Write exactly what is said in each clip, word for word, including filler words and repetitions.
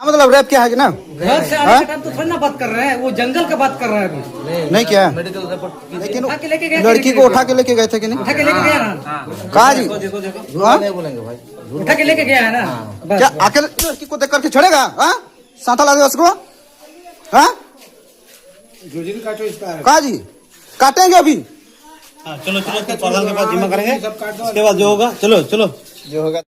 मतलब रेप किया है कि ना? घर से आने हाँ? का टाइम तो थोड़ी ना बात कर रहे हैं, वो जंगल का बात कर रहे हैं अभी। नहीं किया। मेडिकल रिपोर्ट की लेकिन उठा के लेके गए थे लड़की को उठा के लेके गए थे कि नहीं? उठा के लेके गए ना। कहा जी? हाँ? नहीं बोलेंगे भाई। उठा के लेके गया है ना। बस, क्या बस। अकेले लड़की को देख करके छोड़ेगा? हाँ, साथाल आदिवासी को। हाँ, कहा जी? काटेंगे अभी। हाँ, चलो चलो, तो प्रधान के पास जिम्मा करेंगे। उसके बाद जो होगा, चलो चलो। जो होगा।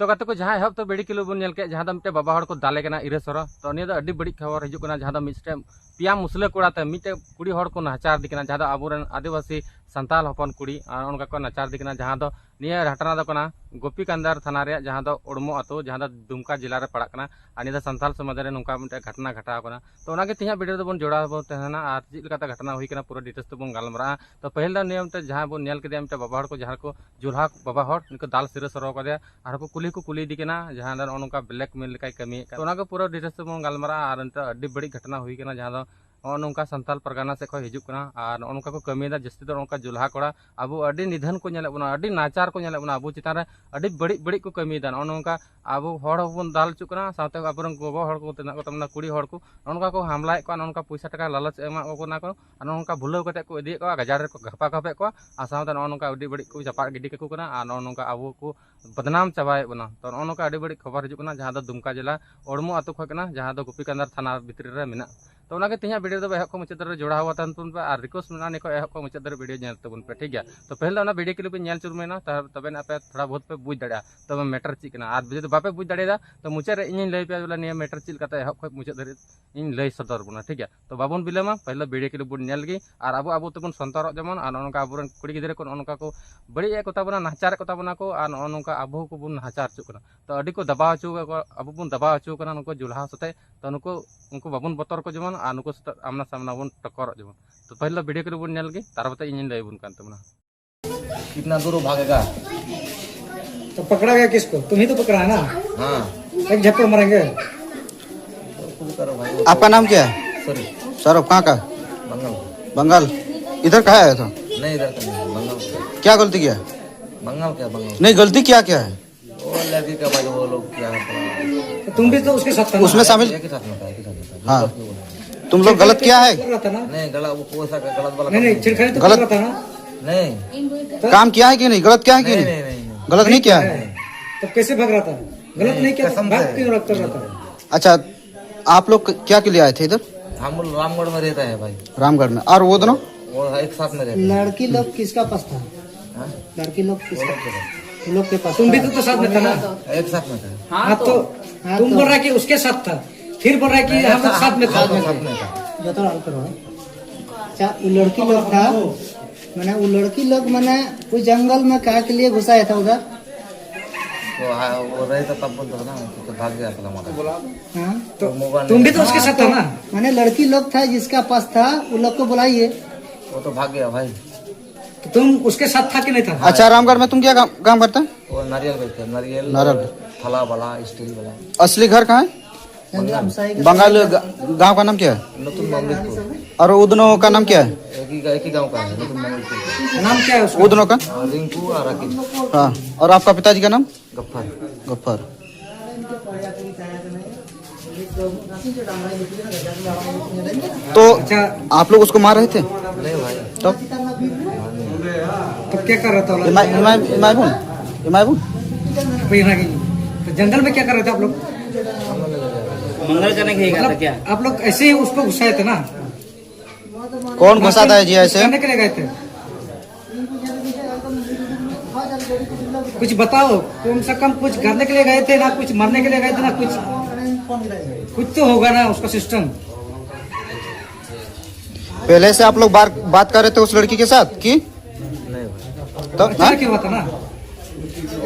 तो ᱜᱟᱛᱮ ᱠᱚ, ᱡᱟᱦᱟᱸ ᱮᱦᱚᱵ ᱛᱮ ᱵᱤᱰᱤ ᱠᱤᱞᱳ ᱵᱚᱱ ᱧᱮᱞ ᱠᱮᱫ, ᱡᱟᱦᱟᱸ ᱫᱚ ᱢᱤᱫᱴᱮᱱ ᱵᱟᱵᱟ ᱦᱚᱲ ᱠᱚ ᱫᱟᱞᱮ ᱠᱟᱱᱟ ᱤᱨᱟᱹ ᱥᱚᱨᱚ᱾ ᱛᱚ ᱱᱤᱭᱟᱹ ᱫᱚ ᱟᱹᱰᱤ ᱵᱟᱹᱲᱤᱡ ᱠᱷᱚᱵᱚᱨ ᱦᱤᱡᱩᱜ ᱠᱟᱱᱟ, ᱡᱟᱦᱟᱸ ᱫᱚ ᱢᱤᱫᱴᱮᱱ ᱯᱮᱭᱟ ᱢᱩᱥᱞᱟᱹ ᱠᱚᱲᱟ ᱛᱮ ᱢᱤᱫᱴᱮᱱ ᱠᱩᱲᱤ ᱦᱚᱲ ᱠᱚ ᱱᱟᱦᱟᱪᱟᱨ ᱫᱤ ᱠᱟᱱᱟ, ᱡᱟᱦᱟᱸ ᱫᱚ ᱟᱵᱚᱨᱮᱱ ᱟᱹᱫᱤᱵᱟᱹᱥᱤ ᱥᱟᱱᱛᱟᱞ ᱦᱚᱯᱚᱱ ᱠᱩᱲᱤ, ᱟᱨ ᱚᱱᱠᱟ ᱠᱚ ᱱᱟᱦᱟᱪᱟᱨ ᱫᱤ ᱠᱟᱱᱟ, ᱡᱟᱦᱟᱸ ᱫᱚ ᱱᱤᱭᱟᱹ ᱜᱷᱚᱴᱱᱟ ᱫᱚ ᱠᱟᱱᱟ ᱜᱳᱯᱤᱠᱟᱱᱫᱟᱨ ᱛᱷᱟᱱᱟ ᱨᱮᱭᱟᱜ, ᱡᱟᱦᱟᱸ ᱫᱚ ᱚᱲᱢᱚ ᱟᱹᱛᱩ, ᱡᱟᱦᱟᱸ ᱫᱚ ᱫᱩᱢᱠᱟ ᱡᱮᱞᱟ ᱨᱮ ᱯᱟᱲᱟᱜ ᱠᱟᱱᱟ᱾ ᱟᱨ ᱱᱤᱭᱟᱹ ᱫᱚ ᱥᱟᱱᱛᱟᱞ ᱥᱚᱢᱟᱡᱽ ᱨᱮ ᱱᱚᱝᱠᱟ ᱢᱤᱫᱴᱮᱱ ᱜᱷᱚᱴᱱᱟ ᱜᱷᱚᱴᱟᱣ ᱠᱟᱱᱟ᱾ ᱛᱚ ᱚᱱᱟᱜᱮ ᱛᱮᱦᱮᱧᱟᱜ ᱵᱷᱤᱰᱤᱭᱳ ᱨᱮᱫᱚ ᱵᱚᱱ ᱡᱚᱲᱟᱣ ᱵᱚᱱ ᱛᱟᱦᱮᱱᱟ, ᱟᱨ ᱪᱮᱫ ᱞᱮᱠᱟᱛᱮ ᱜᱷᱚᱴᱱᱟ ᱦᱩᱭ ᱠᱟᱱᱟ, ᱯᱩᱨᱟᱹ ᱰᱤᱴᱮᱞᱥ ᱛᱮᱵᱚᱱ ᱜᱟᱞᱢᱟᱨᱟᱜᱼᱟ᱾ ᱛᱚ ᱯᱟᱹᱦᱤᱞ ᱫᱚ ᱱᱤᱭᱟᱹ ᱢᱤᱫᱴᱮᱱ ᱡᱟᱦᱟᱸ ᱵᱚᱱ ᱧᱮᱞ ᱠᱮᱫᱮᱭᱟ, ᱢᱤᱫᱴᱮᱱ ᱵᱟᱵᱟ ᱦᱚᱲ ᱠᱚ, ᱡᱟᱦᱟᱸ ᱠᱚ ᱡᱩᱞᱦᱟ ᱵᱟᱵᱟ ᱦᱚᱲ, ᱩᱱᱤ ᱠᱚ ᱫᱟᱞ ᱥᱤᱨᱟᱹ ᱥᱚᱨᱚ ᱠᱟᱫᱮᱭᱟ, ᱟᱨ ᱠᱚ ᱠᱩᱞᱤ ᱠᱚ ᱠᱩᱞᱤᱭᱮᱫᱮ ᱠᱟᱱᱟ, ᱡᱟᱦᱟᱸ ᱫᱚ ᱱᱚᱜᱼᱚ ᱱᱚᱝᱠᱟ ᱵᱞᱮᱠᱢᱮᱞ ᱞᱮᱠᱟᱭ ᱠᱟᱹᱢᱤᱭᱮᱫ ᱠᱟᱱ᱾ ᱛᱚ ᱚᱱᱟ ᱠᱚ ᱯᱩᱨᱟᱹ ᱰᱤᱴᱮᱞᱥ ᱛᱮᱵᱚᱱ ᱜᱟᱞᱢᱟᱨᱟᱜᱼᱟ᱾ ᱟᱨ ᱱᱤᱛᱚᱜ ᱟᱹᱰᱤ ᱵᱟᱹᱲᱤᱡ ᱜᱷᱚᱴᱱᱟ ᱦᱩᱭ ᱠᱟᱱᱟ, ᱡᱟᱦᱟᱸ ᱫᱚ ᱱᱚᱜᱼᱚ ᱱᱚᱝᱠᱟ ᱥᱟᱱᱛᱟᱞ ᱯᱟᱨᱜᱟᱱᱟ ᱥᱮᱫ ᱠᱷᱚᱱ ᱦᱤᱡᱩᱜ ᱠᱟᱱᱟ, ᱟᱨ ᱱᱚᱜᱼᱚ ᱱᱚᱝᱠᱟ ᱠᱚ ᱠᱟᱹᱢᱤᱭᱮᱫᱟ᱾ ᱡᱟᱹᱥᱛᱤ ᱫᱚ ᱱᱚᱜᱼᱚ ᱱᱚᱝᱠᱟ ᱡᱩᱞᱦᱟ ᱠᱚᱲᱟ ᱟᱵᱚ ᱟᱹᱰᱤ ᱱᱤᱫᱷᱟᱹᱱ ᱠᱚ ᱧᱮᱞᱮᱫ ᱵᱚᱱᱟ, ᱟᱹᱰᱤ ᱱᱟᱪᱟᱨ ᱠᱚ ᱧᱮᱞᱮᱫ ᱵᱚᱱᱟ, ᱟᱵᱚ ᱪᱮᱛᱟᱱ ᱨᱮ ᱟᱹᱰᱤ ᱵᱟᱹᱲᱤᱡ ᱵᱟᱹᱲᱤᱡ ᱠᱚ ᱠᱟᱹᱢᱤᱭᱮᱫᱟ᱾ ᱱᱚᱜᱼᱚ ᱱᱚᱝᱠᱟ ᱟᱵᱚ ᱦᱚᱲ ᱦᱚᱸᱵᱚᱱ ᱫᱟᱞ ᱦᱚᱪᱚᱜ ᱠᱟᱱᱟ, ᱥᱟᱶᱛᱮ ᱟᱵᱚᱨᱮᱱ ᱜᱚᱜᱚ ᱦᱚᱲ ᱠᱚ ᱛᱤᱱᱟᱹᱜ ᱠᱚ ᱛᱟᱵᱚᱱᱟ, ᱠᱩᱲᱤ ᱦᱚᱲ ᱠᱚ, ᱱᱚᱜᱼᱚ ᱱᱚᱝᱠᱟ ᱠᱚ ᱦᱟᱢᱞᱟᱭᱮᱫ ᱠᱚᱣᱟ, ᱱᱚᱜᱼᱚ ᱱᱚᱝᱠᱟ ᱯᱚᱭᱥᱟ ᱴᱟᱠᱟ ᱞᱟᱞᱚᱪ ᱮᱢᱟ ᱠᱚ ᱠᱟᱱᱟ ᱠᱚ, ᱟᱨ ᱱᱚᱜᱼᱚ ᱱᱚᱝᱠᱟ ᱵᱷᱩᱞᱟᱹᱣ ᱠᱟᱛᱮ ᱠᱚ ᱤᱫᱤᱭᱮᱫ ᱠᱚᱣᱟ, ᱜᱟᱡᱟᱲ ᱨᱮᱠᱚ ᱜᱷᱟᱯᱟ ᱜᱷᱟᱯᱮᱫ ᱠᱚᱣᱟ, ᱟᱨ ᱥᱟᱶᱛᱮ ᱱᱚᱜᱼᱚ ᱱᱚᱝᱠᱟ ᱟᱹᱰᱤ ᱵᱟᱹᱲᱤᱡ ᱠᱚ ᱪᱟᱯᱟᱫ ᱜᱤᱰᱤ ᱠᱟᱠᱚ ᱠᱟᱱᱟ, ᱟᱨ ᱱᱚᱜᱼᱚ ᱱᱚᱝᱠᱟ ᱟᱵᱚ ᱠᱚ ᱵᱚᱫᱱᱟᱢ ᱪᱟᱵᱟᱭᱮᱫ ᱵᱚᱱᱟ᱾ ᱛᱚ ᱱᱚᱜᱼᱚ ᱱᱚᱝᱠᱟ ᱟᱹᱰᱤ ᱵᱟᱹᱲᱤᱡ ᱠᱷᱚᱵᱚᱨ ᱦᱤᱡᱩᱜ ᱠᱟᱱᱟ, ᱡᱟᱦᱟᱸ ᱫᱚ ᱫᱩᱢᱠᱟ ᱡᱮᱞᱟ ᱚᱲᱢᱚ ᱟᱹᱛᱩ ᱠᱷᱚᱱ ᱠᱟᱱᱟ, ᱡᱟᱦᱟᱸ ᱫᱚ ᱜᱳᱯᱤᱠᱟᱱᱫᱟᱨ ᱛᱷᱟᱱᱟ ᱵᱷᱤᱛᱨᱤ ᱨᱮ ᱢᱮᱱᱟᱜᱼᱟ᱾ ᱛᱚ ᱚᱱᱟᱜᱮ ᱛᱮᱦᱮᱧᱟᱜ ᱵᱷᱤᱰᱤᱭᱳ ᱫᱚ ᱮᱦᱚᱵ ᱠᱷᱚᱱ ᱢᱩᱪᱟᱹᱫ ᱫᱷᱟᱹᱨᱤᱡ ᱡᱚᱲᱟᱣ ᱟᱛᱟᱱ ᱛᱟᱵᱚᱱ ᱯᱮ, ᱟᱨ ᱨᱤᱠᱣᱮᱥᱴ ᱢᱮᱱᱟᱜᱼᱟ, ᱱᱤᱭᱟᱹ ᱠᱚ ᱮᱦᱚᱵ ᱠᱷᱚᱱ ᱢᱩᱪᱟᱹᱫ ᱫᱷᱟᱹᱨᱤᱡ ᱵᱷᱤᱰᱤᱭᱳ ᱧᱮᱞ ᱛᱟᱵᱚᱱ ᱯᱮ, ᱴᱷᱤᱠ ᱜᱮᱭᱟ? ᱛᱚ ᱯᱟᱹᱦᱤᱞ ᱫᱚ ᱚᱱᱟ ᱵᱷᱤᱰᱤᱭᱳ ᱠᱞᱤᱯ ᱵᱚᱱ ᱧᱮᱞ ᱪᱩᱨᱢᱟᱭᱱᱟ, ᱛᱟ-, ᱛᱚᱵᱮ ᱟᱯᱮ ᱛᱷᱚᱲᱟ ᱵᱚᱦᱩᱛ ᱯᱮ ᱵᱩᱡᱽ ᱫᱟᱲᱮᱭᱟᱜᱼᱟ, ᱛᱚᱵᱮ ᱢᱮᱴᱟᱨ ᱪᱮᱫ ᱠᱟᱱᱟ᱾ ᱟᱨ ᱡᱩᱫᱤ ᱵᱟᱯᱮ ᱵᱩᱡᱽ ᱫᱟᱲᱮᱭᱟᱫᱟ, ᱛᱚ ᱢᱩᱪᱟᱹᱫ ᱨᱮ ᱤᱧᱤᱧ ᱞᱟᱹᱭ ᱟᱯᱮᱭᱟ ᱵᱚᱞᱮ ᱱᱤᱭᱟᱹ ᱢᱮᱴᱟᱨ ᱪᱮᱫ ᱞᱮᱠᱟᱛᱮ ᱮᱦᱚᱵ ᱠᱷᱚᱱ ᱢᱩᱪᱟᱹᱫ ᱫᱷᱟᱹᱨᱤᱡ ᱤᱧ ᱞᱟᱹᱭ ᱥᱚᱫᱚᱨ ᱵᱚᱱᱟ, ᱴᱷᱤᱠ ᱜᱮᱭᱟ? ᱛᱚ ᱵᱟᱵᱚᱱ ᱵᱤᱞᱚᱢᱟ, ᱯᱟᱹᱦᱤᱞ ᱫᱚ ᱵᱷᱤᱰᱤᱭᱳ ᱠᱞᱤᱯ ᱵᱚᱱ ᱧᱮᱞ ᱞᱮᱜᱮ, ᱟᱨ ᱟᱵᱚ ᱟᱵᱚ ᱛᱮᱵᱚᱱ ᱥᱚᱱᱛᱚᱨᱚᱜ ᱡᱮᱢᱚᱱ, ᱟᱨ ᱱᱚᱜᱼᱚ ᱱᱚᱝᱠᱟ ᱟᱵᱚᱨᱮᱱ ᱠᱩᱲᱤ ᱜᱤᱫᱽᱨᱟᱹ ᱠᱚ ᱱᱚᱜᱼᱚ ᱱᱚᱝᱠᱟ ᱠᱚ ᱵᱟᱹᱲᱤᱡ ᱮᱫ ᱠᱚᱛᱟ ᱵᱚᱱᱟ, ᱱᱟᱦᱟᱪᱟᱨᱮᱫ ᱠᱚᱛᱟ ᱵᱚᱱᱟ ᱠᱚ, ᱟᱨ ᱱᱚᱜᱼᱚ ᱱᱚᱝᱠᱟ ᱟᱵᱚ ᱠᱚᱵᱚᱱ ᱱᱟᱦᱟᱪᱟᱨ ᱦᱚᱪᱚᱜ ᱠᱟᱱᱟ᱾ ᱛᱚ ᱟᱹᱰᱤ ᱠᱚ ᱫᱟᱵᱟᱣ ᱦᱚᱪᱚ ᱟᱠᱟᱫ ᱠᱚᱣᱟ, ᱟᱵᱚ ᱵᱚᱱ ᱫᱟᱵᱟᱣ ᱦᱚᱪᱚ ᱠᱟᱱᱟ ᱱᱩᱠᱩ ᱡᱩᱞᱦᱟ ᱥᱟᱛᱮ᱾ ᱛᱚ ᱱᱩᱠᱩ, ᱩᱱᱠᱩ ᱵᱟᱵᱚᱱ ᱵᱚᱛᱚᱨ ᱠᱚ ᱡᱮᱢᱚᱱ, ᱟᱨ ᱱᱩᱠᱩ ᱥᱟᱛᱮ ᱟᱢᱱᱟ ᱥᱟᱢᱱᱟ ᱵᱚᱱ ᱴᱚᱠᱚᱨᱚᱜ ᱡᱮᱢᱚᱱ᱾ ᱛᱚ ᱯᱟᱹᱦᱤᱞ ᱫᱚ ᱵᱷᱤᱰᱤᱭᱳ ᱠᱞᱤᱯ ᱵᱚᱱ ᱧᱮᱞ ᱞᱮᱜᱮ, ᱛᱟᱨᱯᱚᱨᱮ ᱤᱧᱤᱧ ᱞᱟᱹᱭ ᱟᱵᱚᱱ ᱠᱟᱱ ᱛᱟᱵᱚᱱᱟ᱾ कितना दूर वो भागेगा? तो पकड़ा गया किसको? तुम ही तो पकड़ा है ना? हाँ। एक झप्पड़ मारेंगे। आपका नाम क्या है? सॉरी। सौरभ, कहाँ का? बंगाल। बंगाल। इधर कहाँ आया था? नहीं, इधर का नहीं, बंगाल का। क्या गलती किया? बंगाल का, बंगाल। नहीं, गलती क्या क्या है? वो लड़की का भाई, वो लोग क्या है, थोड़ा तुम भी तो उसके साथ था ना? उसमें शामिल? एक ही साथ में था, एक ही साथ में था। हाँ। दोस्त लोग हैं। तुम लोग गलत किया है? कर रहा था ना? नहीं, गलत, वो कोई सा गलत वाला नहीं, काम नहीं, नहीं छेड़खानी तो गलत कर रहा था ना? नहीं। तो काम किया है कि नहीं? गलत किया है कि नहीं, नहीं? नहीं, नहीं, नहीं। गलत नहीं किया है? तो कैसे भाग रहा था? गलत नहीं, नहीं किया तो कसम भाग से। क्यों रहा, कर रहा था? अच्छा, आप लोग क-, क्या के लिए आए थे इधर? हम लोग रामगढ़ में रहता है भाई। रामगढ़ में। और वो दोनों? वो एक साथ में रहते हैं। लड़की लोग किसका पास था? हाँ? लड़की लोग वो किसका? लोग के पास। वो लोग के पास तुम भी था। तो, तो साथ में था ना? एक साथ में था। हाँ, तो हाँ, तुम तो बोल रहा है कि उसके साथ था, फिर बोल रहा है कि नहीं, हम लोग साथ में था। साथ में था। जो तो हल करो। अच्छा, वो लड़की लोग था, मैंने वो लड़की लोग, मैंने वो जंगल में क्या के लिए घुसाया था उधर? तो हाँ, वो रहे तो तब बोलता था ना, तो भाग गया था हमारा। हाँ? तो वो मोबाइल तुम भी नहीं तो उसके साथ था ना? मैंने लड़की लोग था जिसका पास था, वो लोग को बुलाइए। वो तो भाग गया भाई। तो तुम उसके साथ था कि नहीं था? अच्छा, रामगढ़ में तुम क्या काम, काम करता है? वो नारियल बेचते हैं, नारियल, नारियल। थला वाला, स्टील वाला। असली घर कहाँ है? बंगाल। बंगाल ग-, गांव का नाम क्या है? नतुन मामलेपुर। और उदनो का नाम क्या है? एक ही, एक ही गांव का है, नतुन मामलेपुर। नाम क्या है उसका? उदनो का? हाँ, रिंकू और राकेश। हाँ, और आपका पिताजी का नाम? गफ्फर। गफ्फर। तो अच्छा। आप लोग उसको मार रहे थे? नहीं भाई। तब? तो क्या कर रहा था? Am I, am I, am I wrong? Am I wrong? कोई यहाँ की नहीं। तो जंगल में क्या कर रहे थे आप लोग? मंगल करने के लिए गया था मतलब, क्या? आप लोग ऐसे ही उसको घुसाए थे ना? कौन घुसाता है जी ऐसे? करने के लिए गए थे। कुछ बताओ, कम से कम कुछ करने के लिए गए थे ना, कुछ मरने के लिए गए थे ना, कुछ, कुछ तो होगा ना उसका सिस्टम। पहले से आप लोग बार, बात कर रहे थे उस लड़की के साथ कि? नहीं भाई। तो अचानक हाँ? क्या हुआ था ना?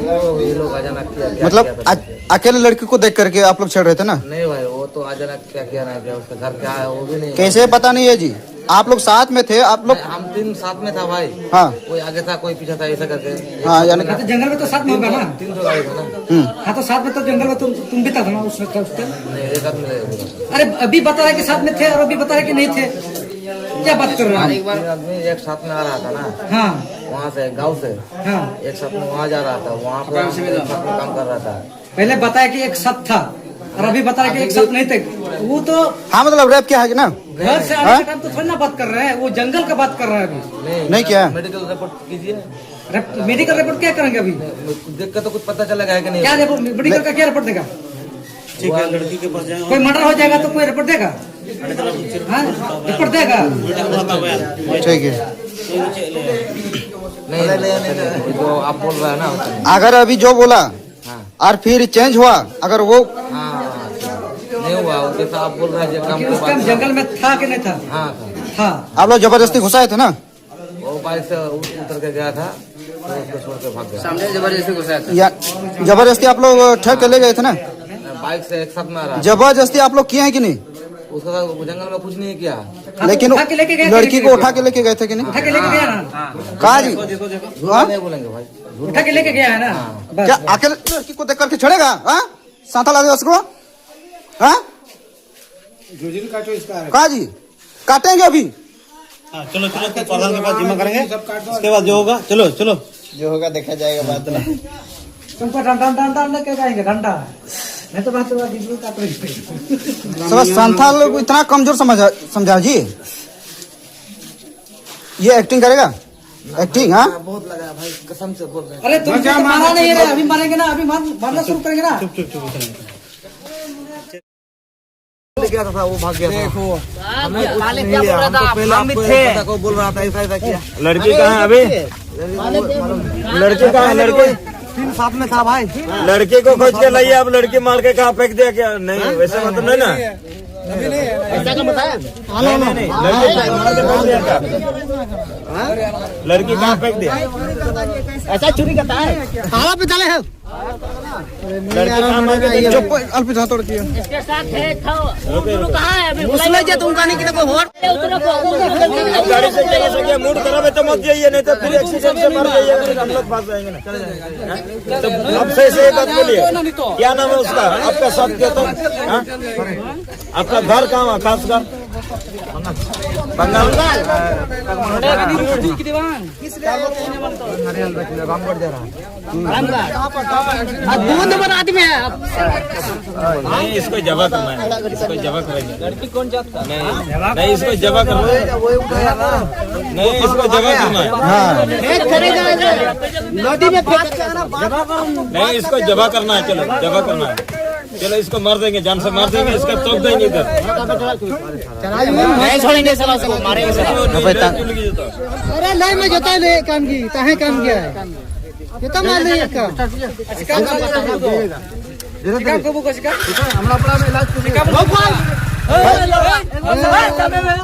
वो ये लोग अचानक क्या, क्या मतलब किया था अ-, पीछे? अकेले लड़की को देख करके आप लोग छेड़ रहे थे ना? नहीं भाई, वो तो अचानक क्या किया ना किया, उसका घर क्या है वो भी नहीं। कैसे पता नहीं है जी? आप लोग साथ में थे, आप लोग। नहीं, हम तीन साथ में था भाई। हाँ। कोई आगे था, कोई पीछे था, ऐसा करके। हाँ, यानी तो जंगल में तो साथ में होगा ना? तीन तो गाड़ी था ना। हम्म। हाँ, तो साथ में तो जंगल में तुम, तुम भी था ना उस वक्त, उस टाइम? नहीं, एक आदमी रहेगा। अरे, अभी बता रहा है कि साथ में थे और अभी बता रहा है कि नहीं थे। क्या बात कर रहे हैं? तीन आदमी एक साथ में आ रहा था ना। हाँ। वहाँ से, गांव से। हाँ। एक साथ में वहाँ जा रहा था, वहाँ पे एक साथ में काम कर रहा था। पहले बताया कि एक साथ था और अभी बता रहे कि एक साथ नहीं थे। वो तो हाँ, मतलब रेप किया है कि ना? घर से आने हाँ? का टाइम तो थोड़ी ना बात कर रहे हैं, वो जंगल का बात कर रहे हैं अभी। नहीं, नहीं किया। मेडिकल रिपोर्ट कीजिए। रेप-, मेडिकल रिपोर्ट क्या करेंगे अभी? देख के तो कुछ पता चलेगा है कि नहीं? क्या रिपोर्ट, मेडिकल का क्या रिपोर्ट देगा? ठीक है, लड़की के पास जाएंगे। कोई मर्डर हो जाएगा तो कोई रिपोर्ट देगा? हाँ, रिपोर्ट देगा। ठीक है। नहीं, नहीं, नहीं, नहीं, जो आप बोल रहे हैं ना, अगर अभी जो बोला हाँ। और फिर चेंज हुआ, अगर वो हाँ, नहीं हुआ, वो जैसा आप बोल रहे हैं, जो काम के उस टाइम बाद जंगल में था कि नहीं था? हाँ, था। था। आप लोग जबरदस्ती घुसाए थे ना? वो बाइक से उ-, उतर के गया था, तो उसको छोड़ के भाग गया। सामने जबरदस्ती घुसाया था। या जबरदस्ती आप लोग ठेल के ले गए थे ना? बाइक से एक साथ में आ रहा था। जबरदस्ती आप लोग किए हैं कि नहीं? उसका वो जंगल में कुछ नहीं किया। लेकिन उठा के लेके गए थे लड़की कि को नहीं? उठा के लेके गए थे कि नहीं? उठा के लेके गया ना? कहा जी? झूठ हाँ? नहीं बोलेंगे भाई। उठा के लेके गया है ना? बस। क्या अकेले लड़की को देख करके छोड़ेगा? हाँ? साथ लगे उसको? हाँ? कहा जी? काटेंगे अभी। हाँ, चलो, चलो, प्रधान के पास जमा करेंगे। इसके बाद जो होगा, चलो, चलो। जो होगा देखा जाएगा बाद में। तुमको डंडा, डंडा, डंडा क्या कहेंगे? डंडा। नहीं तो बात, बात, बात, बात। साला संथाल लोग इतना कमजोर समझा, समझा जी? ये एक्टिंग करेगा? एक्टिंग, हाँ? बहुत लगा भाई, कसम से बोल रहे हैं। अरे तुमको तो मारा नहीं है, अभी मारेंगे ना, अभी मार, मारना शुरू करेंगे ना। चुप, चुप, चुप, चुप। गया था, वो भाग गया था। देखो। हमें कुछ नहीं लिया, हम तो पहले आपको पता को बोल रहा था, ऐसा, ऐसा किया। लड़की कहाँ है अभी? लड़की कहाँ है? लड़की तीन साथ में था भाई। लड़की को खोज के लाइए आप। लड़की मार के कहाँ फेंक दिया क्या? नहीं, वैसे मतलब नहीं ना। ऐसा का बताया? नहीं, नहीं, नहीं। लड़की कहाँ मार के फेंक दिया क्या? लड़की कहाँ फेंक दिया? ऐसा चोरी करता है? ताला पे डाले हैं। लड़की कहाँ मार के फेंक दिया? चप्पल, अल्प हाथ तोड़ दिया। इसके साथ है, था। वो दोनों कहाँ है? अभी उसमें क्या तुम कहने की देखो, और गाड़ी से चला सके, मूड खराब है तो मत जाइए, नहीं तो फिर एक्सीडेंट से मर जाइए, फिर हम लोग फंस जाएंगे ना। तो अब सही सही बात बोलिए, क्या नाम है उसका? आपका साथ क्या था? हाँ? आपका घर कहाँ है खास का? ᱵᱟᱝᱜᱟᱞ᱾ ᱱᱚᱰᱮ ᱠᱟᱹᱴᱤᱡ ᱨᱩᱣᱟᱹᱲ ᱦᱤᱡᱩᱜ ᱠᱤᱫᱤ ᱵᱟᱝ? ᱟᱨ ᱫᱩ ᱱᱚᱢᱵᱚᱨ ᱟᱫᱢᱤ ᱦᱮ ᱟᱯ᱾ नहीं, इसको जबा करना है, इसको जबा करेंगे। लड़की कौन जात का? नहीं, नहीं, इसको जबा करना है। नहीं, इसको जबा करना है। हाँ। फेंक करेगा इधर। नदी में फेंक। नहीं, इसको जबा करना है, चलो, जबा करना है। चलो, इसको मार देंगे, जान से मार देंगे, इसका तोप देंगे इधर। नहीं छोड़ेंगे साला, उसको मारेंगे साला। अबे ता- अरे नहीं, मैं जोता ले काम की, ताहे काम किया है। ये तो मार नहीं का। ᱪᱮᱠᱟᱢ ᱠᱟᱹᱵᱩ ᱠᱚ ᱪᱮᱠᱟ?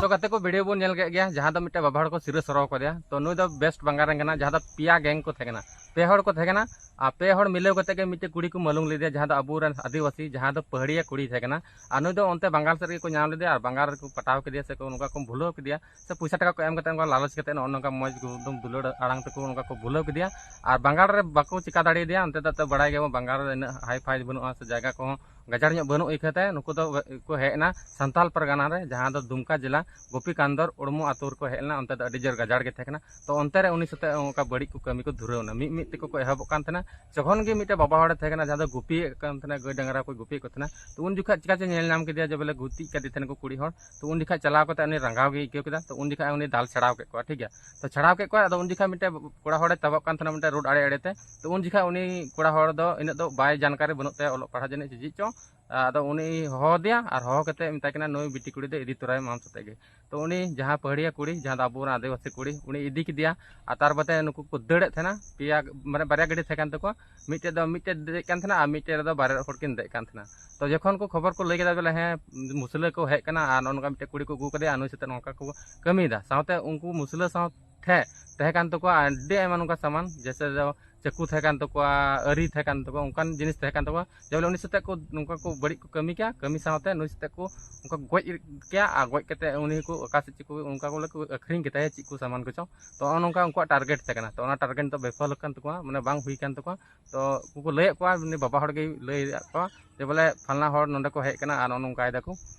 ᱛᱚ ᱜᱟᱛᱮ ᱠᱚ, video ᱵᱚᱱ ᱧᱮᱞ ᱠᱮᱫ ᱜᱮᱭᱟ, ᱡᱟᱦᱟᱸ ᱫᱚ ᱢᱤᱫᱴᱮᱱ ᱵᱟᱵᱟ ᱦᱚᱲ ᱠᱚ ᱥᱤᱨᱟᱹ ᱥᱚᱨᱚ ᱠᱟᱫᱮᱭᱟ᱾ ᱛᱚ ᱱᱩᱭ ᱫᱚ best ᱵᱟᱝᱜᱟᱞ ᱨᱮᱱ ᱠᱟᱱᱟ, ᱡᱟᱦᱟᱸ ᱫᱚ ᱯᱮᱭᱟ gang ᱠᱚ ᱛᱟᱦᱮᱸ ᱠᱟᱱᱟ, ᱯᱮ ᱦᱚᱲ ᱠᱚ ᱛᱟᱦᱮᱸ ᱠᱟᱱᱟ᱾ ᱟᱨ ᱯᱮ ᱦᱚᱲ ᱢᱤᱞᱟᱹᱣ ᱠᱟᱛᱮ ᱜᱮ ᱢᱤᱫᱴᱮᱱ ᱠᱩᱲᱤ ᱠᱚ ᱢᱟᱞᱩᱝ ᱞᱮᱫᱮᱭᱟ, ᱡᱟᱦᱟᱸ ᱫᱚ ᱟᱵᱚᱨᱮᱱ ᱟᱹᱫᱤᱵᱟᱹᱥᱤ, ᱡᱟᱦᱟᱸ ᱫᱚ ᱯᱟᱹᱦᱟᱲᱤᱭᱟ ᱠᱩᱲᱤ ᱛᱟᱦᱮᱸ ᱠᱟᱱᱟ᱾ ᱟᱨ ᱱᱩᱭ ᱫᱚ ᱚᱱᱛᱮ ᱵᱟᱝᱜᱟᱞ ᱥᱮᱫ ᱨᱮᱜᱮ ᱠᱚ ᱧᱟᱢ ᱞᱮᱫᱮᱭᱟ ᱟᱨ ᱵᱟᱝᱜᱟᱞ ᱨᱮᱠᱚ ᱯᱟᱴᱟᱣ ᱠᱮᱫᱮᱭᱟ, ᱥᱮ ᱠᱚ ᱱᱚᱝᱠᱟ ᱠᱚ ᱵᱷᱩᱞᱟᱹᱣ ᱠᱮᱫᱮᱭᱟ, ᱥᱮ ᱯᱚᱭᱥᱟ ᱴᱟᱠᱟ ᱠᱚ ᱮᱢ ᱠᱟᱛᱮ ᱱᱚᱝᱠᱟ ᱞᱟᱞᱚᱪ ᱠᱟᱛᱮ ᱱᱚᱜᱼᱚ ᱱᱚᱝᱠᱟ ᱢᱚᱡᱽ ᱮᱠᱫᱚᱢ ᱫᱩᱞᱟᱹᱲ ᱟᱲᱟᱝ ᱛᱮᱠᱚ ᱱᱚᱝᱠᱟ ᱠᱚ ᱵᱷᱩᱞᱟᱹᱣ ᱠᱮᱫᱮᱭᱟ᱾ ᱟᱨ ᱵᱟᱝᱜᱟᱞ ᱨᱮ ᱵᱟᱠᱚ ᱪᱤᱠᱟ ᱫᱟᱲᱮᱭᱟᱫᱮᱭᱟ, ᱚᱱᱛᱮ ᱫᱚ ᱮᱱᱛᱮᱫ ᱵᱟᱲᱟᱭ ᱜᱮᱭᱟᱵᱚᱱ ᱵᱟᱝᱜᱟᱞ ᱨᱮ ᱤᱱᱟᱹᱜ high-fi ᱵᱟᱹᱱᱩᱜᱼᱟ, ᱥᱮ ᱡᱟᱭᱜᱟ ᱠᱚᱦᱚᱸ ᱜᱟᱡᱟᱲ ᱧᱚᱜ ᱵᱟᱹᱱᱩᱜ ᱤᱠᱷᱟᱹᱛᱮ ᱱᱩᱠᱩ ᱫᱚ ᱠᱚ ᱦᱮᱡ ᱮᱱᱟ ᱥᱟᱱᱛᱟᱞ ᱯᱟᱨᱜᱟᱱᱟ ᱨᱮ, ᱡᱟᱦᱟᱸ ᱫᱚ ᱫᱩᱢᱠᱟ ᱡᱮᱞᱟ ᱜᱳᱯᱤᱠᱟᱱᱫᱚᱨ ᱩᱲᱢᱩ ᱟᱛᱳ ᱨᱮᱠᱚ ᱦᱮᱡ ᱞᱮᱱᱟ᱾ ᱚᱱᱛᱮ ᱫᱚ ᱟᱹᱰᱤ ᱡᱳᱨ ᱜᱟᱡᱟᱲ ᱜᱮ ᱛᱟᱦᱮᱸ ᱠᱟᱱᱟ᱾ ᱛᱚ ᱚᱱᱛᱮ ᱨᱮ ᱩᱱᱤ ᱥᱟᱛᱮ ᱚᱱᱠᱟ ᱵᱟᱹᱲᱤᱡ ᱠᱚ ᱠᱟᱹᱢᱤ ᱠᱚ ᱫᱷᱩᱨᱟᱹᱣ ᱮᱱᱟ᱾ ᱢᱤᱫ ᱢᱤᱫ ᱛᱮᱠᱚ ᱠᱚ ᱮᱦᱚᱵᱚᱜ ᱠᱟᱱ ᱛᱟᱦᱮᱱᱟ᱾ ᱡᱚᱠᱷᱚᱱ ᱜᱮ ᱢᱤᱫᱴᱮᱱ ᱵᱟᱵᱟ ᱦᱚᱲᱮ ᱛᱟᱦᱮᱸ ᱠᱟᱱᱟ, ᱡᱟᱦᱟᱸ ᱫᱚ ᱜᱩᱯᱤᱭᱮᱫ ᱠᱟᱱ ᱛᱟᱦᱮᱱᱟ, ᱜᱟᱹᱭ ᱰᱟᱝᱨᱟ ᱠᱚ ᱜᱩᱯᱤᱭᱮᱫ ᱠᱚ ᱛᱟᱦᱮᱱᱟ, ᱛᱚ ᱩᱱ ᱡᱚᱠᱷᱚᱱ ᱪᱤᱠᱟ ᱪᱚ ᱧᱮᱞ ᱧᱟᱢ ᱠᱮᱫᱮᱭᱟ ᱡᱮ ᱵᱚᱞᱮ ᱜᱩᱛᱤᱡ ᱠᱟᱫᱮ ᱛᱟᱦᱮᱱᱟ ᱠᱚ ᱠᱩᱲᱤ ᱦᱚᱲ᱾ ᱛᱚ ᱩᱱ ᱡᱚᱠᱷᱚᱱ ᱪᱟᱞᱟᱣ ᱠᱟᱛᱮ ᱩᱱᱤ ᱨᱟᱸᱜᱟᱣ ᱜᱮ ᱟᱹᱭᱠᱟᱹᱣ ᱠᱮᱫᱟ᱾ ᱛᱚ ᱩᱱ ᱡᱚᱠᱷᱚᱱ ᱩᱱᱤ ᱫᱟᱞ ᱪᱷᱟᱲᱟᱣ ᱠᱮᱫ ᱠᱚᱣᱟ, ᱴᱷᱤᱠ ᱜᱮᱭᱟ᱾ ᱛᱚ ᱪᱷᱟᱲᱟᱣ ᱠᱮᱫ ᱠᱚᱣᱟ, ᱟᱫᱚ ᱩᱱ ᱡᱚᱠᱷᱚᱱ ᱢᱤᱫᱴᱮᱱ ᱠᱚᱲᱟ ᱦᱚᱲᱮ ᱛᱟᱵᱚᱜ ᱠᱟᱱ ᱛᱟᱦᱮᱱᱟ ᱢᱤᱫᱴᱮᱱ road ᱟᱲᱮ ᱟᱲᱮ ᱛᱮ᱾ ᱛᱚ ᱩᱱ ᱡᱚᱠᱷᱚᱱ ᱩᱱᱤ ᱠᱚᱲᱟ ᱦᱚᱲ ᱫᱚ ᱤᱱᱟᱹᱜ ᱫᱚ ᱵᱟᱭ ᱡᱟᱱᱠᱟᱨᱤ ᱵᱟᱹᱱᱩᱜ ᱛᱟᱭᱟ ᱚᱞᱚᱜ ᱯᱟᱲᱦᱟᱜ ᱡᱟᱹᱱᱤᱡ ᱪᱮᱫ ᱪᱚ᱾ ᱟᱫᱚ ᱩᱱᱤ ᱦᱚᱦᱚ ᱟᱫᱮᱭᱟ ᱟᱨ ᱦᱚᱦᱚ ᱠᱟᱛᱮ ᱢᱮᱛᱟᱭ ᱠᱟᱱᱟ, "ᱱᱩᱭ ᱵᱤᱴᱤ ᱠᱩᱲᱤ ᱫᱚ ᱤᱫᱤ ᱛᱚᱨᱟᱭᱮᱢ ᱟᱢ ᱥᱟᱛᱮᱜ ᱜᱮ᱾" ᱛᱚ ᱩᱱᱤ ᱡᱟᱦᱟᱸ ᱯᱟᱹᱦᱟᱲᱤᱭᱟ ᱠᱩᱲᱤ, ᱡᱟᱦᱟᱸ ᱫᱚ ᱟᱵᱚᱨᱮᱱ ᱟᱹᱫᱤᱵᱟᱹᱥᱤ ᱠᱩᱲᱤ, ᱩᱱᱤ ᱤᱫᱤ ᱠᱮᱫᱮᱭᱟ᱾ ᱟᱨ ᱛᱟᱨ ᱵᱟᱫᱮ ᱱᱩᱠᱩ ᱠᱚ ᱫᱟᱹᱲᱮᱫ ᱛᱟᱦᱮᱱᱟ, ᱯᱮᱭᱟ, ᱢᱟᱱᱮ ᱵᱟᱨᱭᱟ ᱜᱟᱹᱰᱤ ᱛᱟᱦᱮᱸ ᱠᱟᱱ ᱛᱟᱠᱚᱣᱟ, ᱢᱤᱫᱴᱮᱡ ᱫᱚ ᱢᱤᱫᱴᱮᱡ ᱫᱮᱡ ᱠᱟᱱ ᱛᱟᱦᱮᱱᱟ ᱟᱨ ᱢᱤᱫᱴᱮᱡ ᱨᱮᱫᱚ ᱵᱟᱨᱭᱟ ᱦᱚᱲ ᱠᱤᱱ ᱫᱮᱡ ᱠᱟᱱ ᱛᱟᱦᱮᱱᱟ᱾ ᱛᱚ ᱡᱚᱠᱷᱚᱱ ᱠᱚ ᱠᱷᱚᱵᱚᱨ ᱠᱚ ᱞᱟᱹᱭ ᱠᱮᱫᱟ ᱵᱚᱞᱮ, "ᱦᱮᱸ, ᱢᱩᱥᱞᱟᱹ ᱠᱚ ᱦᱮᱡ ᱠᱟᱱᱟ ᱟᱨ ᱱᱚᱜᱼᱚ ᱱᱚᱝᱠᱟ ᱢᱤᱫᱴᱮᱡ ᱠᱩᱲᱤ ᱠᱚ ᱟᱹᱜᱩ ᱠᱟᱫᱮᱭᱟ ᱟᱨ ᱱᱩᱭ ᱥᱟᱛᱮ ᱱᱚᱝᱠᱟ ᱠᱚ ᱠᱟᱹᱢᱤᱭᱮᱫᱟ", ᱥᱟᱶᱛᱮ ᱩᱱᱠᱩ ᱢᱩᱥᱞᱟᱹ ᱥᱟᱶ ᱴᱷᱮᱡ ᱛᱟᱦᱮᱸ ᱠᱟᱱ ᱛᱟᱠᱚᱣᱟ ᱟᱹᱰᱤ ᱟᱭᱢᱟ ᱱᱚᱝᱠᱟ ᱥᱟᱢᱟᱱ, ᱡᱮᱭᱥᱮ ᱫᱚ ᱪᱟᱹᱠᱩ ᱛᱟᱦᱮᱸ ᱠᱟᱱ ᱛᱟᱠᱚᱣᱟ, ᱟᱹᱨᱤ ᱛᱟᱦᱮᱸ ᱠᱟᱱ ᱛᱟᱠᱚᱣᱟ, ᱚᱱᱠᱟᱱ ᱡᱤᱱᱤᱥ ᱛᱟᱦᱮᱸ ᱠᱟᱱ ᱛᱟᱠᱚᱣᱟ᱾ ᱡᱮ ᱵᱚᱞᱮ ᱩᱱᱤ ᱥᱟᱛᱮᱜ ᱠᱚ ᱱᱚᱝᱠᱟ ᱠᱚ ᱵᱟᱹᱲᱤᱡ ᱠᱚ ᱠᱟᱹᱢᱤ ᱠᱮᱭᱟ, ᱠᱟᱹᱢᱤ ᱥᱟᱶᱛᱮ ᱱᱩᱭ ᱥᱟᱛᱮᱜ ᱠᱚ ᱚᱱᱠᱟ ᱜᱚᱡ ᱠᱮᱭᱟ, ᱟᱨ ᱜᱚᱡ ᱠᱟᱛᱮ ᱩᱱᱤ ᱠᱚ ᱚᱠᱟ ᱥᱮᱫ ᱪᱚ ᱠᱚ ᱚᱱᱠᱟ ᱵᱚᱞᱮ ᱠᱚ ᱟᱹᱠᱷᱨᱤᱧ ᱠᱮᱫᱟᱭᱟ, ᱪᱮᱫ ᱠᱚ ᱥᱟᱢᱟᱱ ᱠᱚᱪᱚᱝ᱾ ᱛᱚ ᱱᱚᱜᱼᱚ ᱱᱚᱝᱠᱟ ᱩᱱᱠᱩᱣᱟᱜ ᱴᱟᱨᱜᱮᱴ ᱛᱟᱦᱮᱸ ᱠᱟᱱᱟ᱾ ᱛᱚ ᱚᱱᱟ ᱴᱟᱨᱜᱮᱴ ᱫᱚ ᱵᱤᱯᱷᱚᱞ ᱟᱠᱟᱱ ᱛᱟᱠᱚᱣᱟ, ᱢᱟᱱᱮ ᱵᱟᱝ ᱦᱩᱭ ᱠᱟᱱ ᱛᱟᱠᱚᱣᱟ᱾ ᱛᱚ ᱩᱱᱠᱩ ᱠᱚ ᱞᱟᱹᱭᱟᱫ ᱠᱚᱣᱟ, ᱩᱱᱤ ᱵᱟᱵᱟ ᱦᱚᱲ ᱜᱮᱭ ᱞᱟᱹᱭᱟᱫ ᱠᱚᱣᱟ ᱡᱮ ᱵᱚᱞᱮ ᱯᱷᱟᱞᱱᱟ ᱦᱚᱲ ᱱᱚᱸᱰᱮ ᱠᱚ ᱦᱮᱡ ᱠᱟᱱᱟ ᱟᱨ ᱱᱚᱜᱼᱚ ᱱᱚᱝᱠᱟᱭ ᱫᱟᱠᱚ,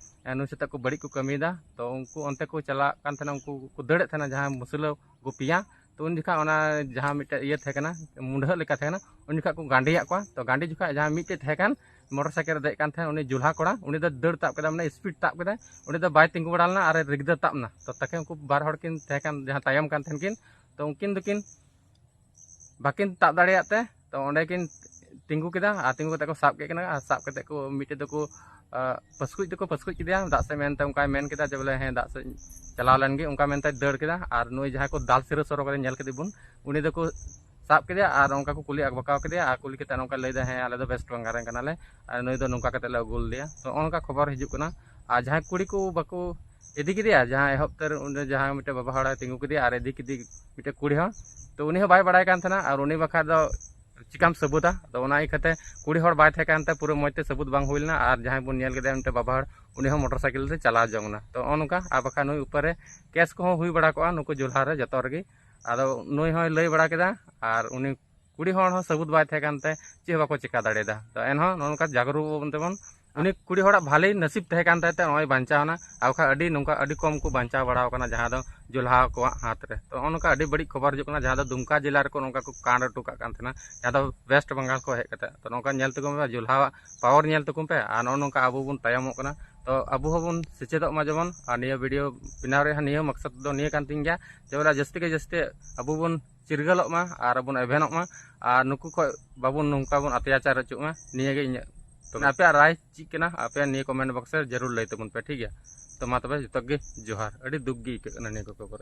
ᱮ, ᱱᱩᱭ ᱥᱟᱛᱮᱜ ᱠᱚ ᱵᱟᱹᱲᱤᱡ ᱠᱚ ᱠᱟᱹᱢᱤᱭᱮᱫᱟ᱾ ᱛᱚ ᱩᱱᱠᱩ ᱚᱱᱛᱮ ᱠᱚ ᱪᱟᱞᱟᱜ ᱠᱟᱱ ᱛᱟᱦᱮᱱᱟ, ᱩᱱᱠᱩ ᱠᱚ ᱫᱟᱹᱲᱮᱫ ᱛᱟᱦᱮᱱᱟ ᱡᱟᱦᱟᱸ ᱢᱩᱥᱞᱟᱹ ᱠᱚ ᱯᱮᱭᱟ᱾ ᱛᱚ ᱩᱱ ᱡᱚᱠᱷᱟᱡ ᱚᱱᱟ ᱡᱟᱦᱟᱸ ᱢᱤᱫᱴᱮᱡ ᱤᱭᱟᱹ ᱛᱟᱦᱮᱸ ᱠᱟᱱᱟ, ᱢᱩᱰᱷᱟᱹᱜ ᱞᱮᱠᱟ ᱛᱟᱦᱮᱸ ᱠᱟᱱᱟ, ᱩᱱ ᱡᱚᱠᱷᱟᱡ ᱠᱚ ᱜᱟᱸᱰᱮᱭᱟᱜ ᱠᱚᱣᱟ᱾ ᱛᱚ ᱜᱟᱸᱰᱮ ᱡᱚᱠᱷᱟᱡ ᱡᱟᱦᱟᱸ ᱢᱤᱫᱴᱮᱡ ᱛᱟᱦᱮᱸ ᱠᱟᱱ ᱢᱚᱴᱚᱨ ᱥᱟᱭᱠᱮᱞ ᱨᱮ ᱫᱮᱡ ᱠᱟᱱ ᱛᱟᱦᱮᱸᱫ ᱩᱱᱤ ᱡᱩᱞᱦᱟ ᱠᱚᱲᱟ, ᱩᱱᱤ ᱫᱚ ᱫᱟᱹᱲ ᱛᱟᱵ ᱠᱮᱫᱟ, ᱢᱟᱱᱮ ᱥᱯᱤᱰ ᱛᱟᱵ ᱠᱮᱫᱟᱭ᱾ ᱩᱱᱤ ᱫᱚ ᱵᱟᱭ ᱛᱤᱸᱜᱩ ᱵᱟᱲᱟ ᱞᱮᱱᱟ ᱟᱨ ᱨᱤᱜᱫᱟᱹ ᱛᱟᱵ ᱮᱱᱟ᱾ ᱛᱚ ᱛᱟᱠᱮ ᱩᱱᱠᱩ ᱵᱟᱨ ᱦᱚᱲ ᱠᱤᱱ ᱛᱟᱦᱮᱸ ᱠᱟᱱ, ᱡᱟᱦᱟᱸ ᱛᱟᱭᱚᱢ ᱠᱟᱱ ᱛᱟᱦᱮᱱ ᱠᱤᱱ, ᱛᱚ ᱩᱱᱠᱤᱱ ᱫᱚᱠᱤᱱ ᱵᱟᱹᱠᱤᱱ ᱛᱟᱵ ᱫᱟᱲᱮᱭᱟᱜ ᱛᱮ, ᱛᱚ ᱚᱸᱰᱮ ᱠᱤᱱ ᱛᱤᱸᱜᱩ ᱠᱮᱫᱟ ᱟᱨ ᱛᱤᱸᱜᱩ ᱠᱟᱛᱮ ᱠᱚ ᱥᱟᱵ ᱠᱮᱫ ᱠᱤᱱᱟ᱾ ᱟᱨ ᱥᱟᱵ ᱠᱟᱛᱮ ᱠᱚ ᱢᱤᱫᱴᱮᱡ ᱫᱚᱠᱚ, ᱟ, ᱯᱟᱹᱥᱠᱩᱡ ᱫᱚᱠᱚ ᱯᱟᱹᱥᱠᱩᱡ ᱠᱮᱫᱮᱭᱟ ᱫᱟᱜ ᱥᱮᱫ ᱢᱮᱱᱛᱮ, ᱚᱱᱠᱟᱭ ᱢᱮᱱ ᱠᱮᱫᱟ ᱡᱮ ᱵᱚᱞᱮ ᱦᱮᱸ ᱫᱟᱜ ᱥᱮᱫ ᱪᱟᱞᱟᱣ ᱞᱮᱱ ᱜᱮ, ᱚᱱᱠᱟ ᱢᱮᱱᱛᱮ ᱫᱟᱹᱲ ᱠᱮᱫᱟ᱾ ᱟᱨ ᱱᱩᱭ ᱡᱟᱦᱟᱸᱭ ᱠᱚ ᱫᱟᱞ ᱥᱤᱨᱟᱹ ᱥᱚᱨᱚ ᱠᱟᱛᱮ ᱧᱮᱞ ᱠᱮᱫᱮ ᱵᱚᱱ, ᱩᱱᱤ ᱫᱚᱠᱚ ᱥᱟᱵ ᱠᱮᱫᱮᱭᱟ ᱟᱨ ᱚᱱᱠᱟ ᱠᱚ ᱠᱩᱞᱤ ᱟᱠᱵᱟᱠᱟᱣ ᱠᱮᱫᱮᱭᱟ᱾ ᱟᱨ ᱠᱩᱞᱤ ᱠᱟᱛᱮ ᱱᱚᱝᱠᱟ ᱞᱟᱹᱭᱫᱟ, ᱦᱮᱸ ᱟᱞᱮ ᱫᱚ ᱣᱮᱥᱴ ᱵᱮᱝᱜᱟᱞ ᱨᱮᱱ ᱠᱟᱱᱟᱞᱮ, ᱟᱨ ᱱᱩᱭ ᱫᱚ ᱱᱚᱝᱠᱟ ᱠᱟᱛᱮ ᱞᱮ ᱟᱹᱜᱩ ᱞᱮᱫᱮᱭᱟ᱾ ᱛᱚ ᱱᱚᱜᱼᱚ ᱱᱚᱝᱠᱟ ᱠᱷᱚᱵᱚᱨ ᱦᱤᱡᱩᱜ ᱠᱟᱱᱟ᱾ ᱟᱨ ᱡᱟᱦᱟᱸᱭ ᱠᱩᱲᱤ ᱠᱚ ᱵᱟᱠᱚ ᱤᱫᱤ ᱠᱮᱫᱮᱭᱟ, ᱡᱟᱦᱟᱸ ᱮᱦᱚᱵ ᱩᱛᱟᱹᱨ ᱚᱸᱰᱮ ᱡᱟᱦᱟᱸ ᱢᱤᱫᱴᱮᱡ ᱵᱟᱵᱟ ᱦᱚᱲᱮ ᱛᱤᱸᱜᱩ ᱠᱮᱫᱮᱭᱟ ᱟᱨ ᱤᱫᱤ ᱠᱮᱫᱮ ᱢᱤᱫᱴᱮᱡ ᱠᱩᱲᱤ ᱦᱚᱸ, ᱛᱚ ᱩᱱᱤ ᱦᱚᱸ ᱵᱟᱭ ᱵᱟᱲᱟᱭ ᱠᱟᱱ ᱛᱟᱦᱮᱱᱟ᱾ ᱟᱨ ᱩᱱᱤ ᱵᱟᱠᱷᱟᱡ ᱫᱚ ᱪᱤᱠᱟᱢ ᱥᱟᱹᱵᱩᱛᱟ? ᱟᱫᱚ ᱚᱱᱟ ᱤᱭᱟᱹᱛᱮ ᱠᱩᱲᱤ ᱦᱚᱲ ᱵᱟᱭ ᱛᱟᱦᱮᱸ ᱠᱟᱱᱛᱮ ᱯᱩᱨᱟᱹ ᱢᱚᱡᱽ ᱛᱮ ᱥᱟᱹᱵᱩᱛ ᱵᱟᱝ ᱦᱩᱭ ᱞᱮᱱᱟ᱾ ᱟᱨ ᱡᱟᱦᱟᱸᱭ ᱵᱚᱱ ᱧᱮᱞ ᱠᱮᱫᱮᱭᱟ ᱢᱤᱫᱴᱮᱡ ᱵᱟᱵᱟ ᱦᱚᱲ, ᱩᱱᱤ ᱦᱚᱸ ᱢᱚᱴᱚᱨ ᱥᱟᱭᱠᱮᱞ ᱛᱮ ᱪᱟᱞᱟᱣ ᱡᱚᱝ ᱮᱱᱟ᱾ ᱛᱚ ᱱᱚᱜᱼᱚ ᱱᱚᱝᱠᱟ, ᱟᱨ ᱵᱟᱠᱷᱟᱡ ᱱᱩᱭ ᱩᱯᱚᱨ ᱨᱮ ᱠᱮᱥ ᱠᱚᱦᱚᱸ ᱦᱩᱭ ᱵᱟᱲᱟ ᱠᱚᱜᱼᱟ ᱱᱩᱠᱩ ᱡᱩᱞᱦᱟ ᱨᱮ ᱡᱚᱛᱚ ᱨᱮᱜᱮ᱾ ᱟᱫᱚ ᱱᱩᱭ ᱦᱚᱸᱭ ᱞᱟᱹᱭ ᱵᱟᱲᱟ ᱠᱮᱫᱟ, ᱟᱨ ᱩᱱᱤ ᱠᱩᱲᱤ ᱦᱚᱲ ᱦᱚᱸ ᱥᱟᱹᱵᱩᱛ ᱵᱟᱭ ᱛᱟᱦᱮᱸ ᱠᱟᱱᱛᱮ ᱪᱮᱫ ᱦᱚᱸ ᱵᱟᱠᱚ ᱪᱮᱠᱟ ᱫᱟᱲᱮᱭᱟᱫᱟ᱾ ᱛᱚ ᱮᱱᱦᱚᱸ ᱱᱚᱜᱼᱚ ᱱᱚᱝᱠᱟ ᱡᱟᱜᱽᱨᱩᱠ ᱵᱟᱵᱚᱱ ᱛᱮᱵᱚᱱ, ᱩᱱᱤ ᱠᱩᱲᱤ ᱦᱚᱲᱟᱜ ᱵᱷᱟᱞᱮ ᱱᱟᱥᱤᱵ ᱛᱟᱦᱮᱸ ᱠᱟᱱ ᱛᱟᱭ ᱛᱮ ᱱᱚᱜᱼᱚᱭ ᱵᱟᱧᱪᱟᱣ ᱮᱱᱟ᱾ ᱟᱨ ᱵᱟᱠᱷᱟᱡ ᱟᱹᱰᱤ ᱱᱚᱝᱠᱟ ᱟᱹᱰᱤ ᱠᱚᱢ ᱠᱚ ᱵᱟᱧᱪᱟᱣ ᱵᱟᱲᱟᱣ ᱠᱟᱱᱟ ᱡᱟᱦᱟᱸ ᱫᱚ ᱡᱩᱞᱦᱟ ᱠᱚᱣᱟᱜ ᱦᱟᱛ ᱨᱮ᱾ ᱛᱚ ᱱᱚᱜᱼᱚ ᱱᱚᱝᱠᱟ ᱟᱹᱰᱤ ᱵᱟᱹᱲᱤᱡ ᱠᱷᱚᱵᱚᱨ ᱦᱤᱡᱩᱜ ᱠᱟᱱᱟ ᱡᱟᱦᱟᱸ ᱫᱚ ᱫᱩᱢᱠᱟ ᱡᱮᱞᱟ ᱨᱮᱠᱚ ᱱᱚᱝᱠᱟ ᱠᱚ ᱠᱟᱸᱰ ᱦᱚᱴᱚ ᱠᱟᱜ ᱠᱟᱱ ᱛᱟᱦᱮᱱᱟ, ᱡᱟᱦᱟᱸ ᱫᱚ ᱣᱮᱥᱴ ᱵᱮᱝᱜᱟᱞ ᱠᱚ ᱦᱮᱡ ᱠᱟᱛᱮ᱾ ᱛᱚ ᱱᱚᱝᱠᱟ ᱧᱮᱞ ᱛᱟᱠᱚ ᱯᱮ, ᱡᱩᱞᱦᱟᱣᱟᱜ ᱯᱟᱣᱟᱨ ᱧᱮᱞ ᱛᱟᱠᱚ ᱯᱮ᱾ ᱟᱨ ᱱᱚᱜᱼᱚ ᱱᱚᱝᱠᱟ ᱟᱵᱚ ᱵᱚᱱ ᱛᱟᱭᱚᱢᱚᱜ ᱠᱟᱱᱟ᱾ ᱛᱚ ᱟᱵᱚ ᱦᱚᱸᱵᱚᱱ ᱥᱮᱪᱮᱫᱚᱜ ᱢᱟ ᱡᱮᱢᱚᱱ᱾ ᱟᱨ ᱱᱤᱭᱟᱹ ᱵᱷᱤᱰᱤᱭᱳ ᱵᱮᱱᱟᱣ ᱨᱮᱭᱟᱜ ᱦᱚᱸ ᱱᱤᱭᱟᱹ ᱢᱚᱠᱥᱚᱫ ᱫᱚ ᱱᱤᱭᱟᱹ ᱠᱟᱱ ᱛᱤᱧ ᱜᱮᱭᱟ ᱡᱮ ᱵᱚᱞᱮ ᱡᱟᱹᱥᱛᱤ ᱠᱮ ᱡᱟᱹᱥᱛᱤ ᱟᱵᱚ ᱵᱚᱱ ᱪᱤᱨᱜᱟᱹᱞᱚᱜ ᱢᱟ ᱟᱨ ᱵᱚᱱ ᱮᱵᱷᱮᱱᱚᱜ ᱢᱟ᱾ ᱟᱨ ᱱᱩᱠᱩ ᱠᱷᱚᱡ ᱵᱟᱵᱚᱱ ᱱᱚᱝᱠᱟ ᱵᱚᱱ ᱚᱛᱛᱟᱪᱟᱨ ᱦᱚᱪᱚᱜ ᱢᱟ᱾ ᱱᱤᱭᱟᱹ ᱜᱮ ᱤᱧᱟᱹᱜ᱾ ᱛᱚᱵᱮ ᱟᱯᱮᱭᱟᱜ ᱨᱟᱭ ᱪᱮᱫ ᱠᱟᱱᱟ, ᱟᱯᱮ ᱱᱤᱭᱟᱹ ᱠᱚᱢᱮᱱᱴ ᱵᱚᱠᱥ ᱨᱮ ᱡᱟᱹᱨᱩᱲ ᱞᱟᱹᱭ ᱛᱟᱵᱚᱱ ᱯᱮ, ᱴᱷᱤᱠ ᱜᱮᱭᱟ? ᱛᱚ ᱢᱟ ᱛᱚᱵᱮ ᱡᱚᱛᱚ ᱜᱮ ᱡᱚᱦᱟᱨ᱾ ᱟᱹᱰᱤ ᱫᱩᱠ ᱜᱮ ᱟᱹᱭᱠᱟᱹᱜ ᱠᱟᱱᱟ ᱱᱤᱭᱟᱹ ᱠᱚ ᱠᱷᱚᱵᱚᱨ ᱟᱸᱡᱚᱢ᱾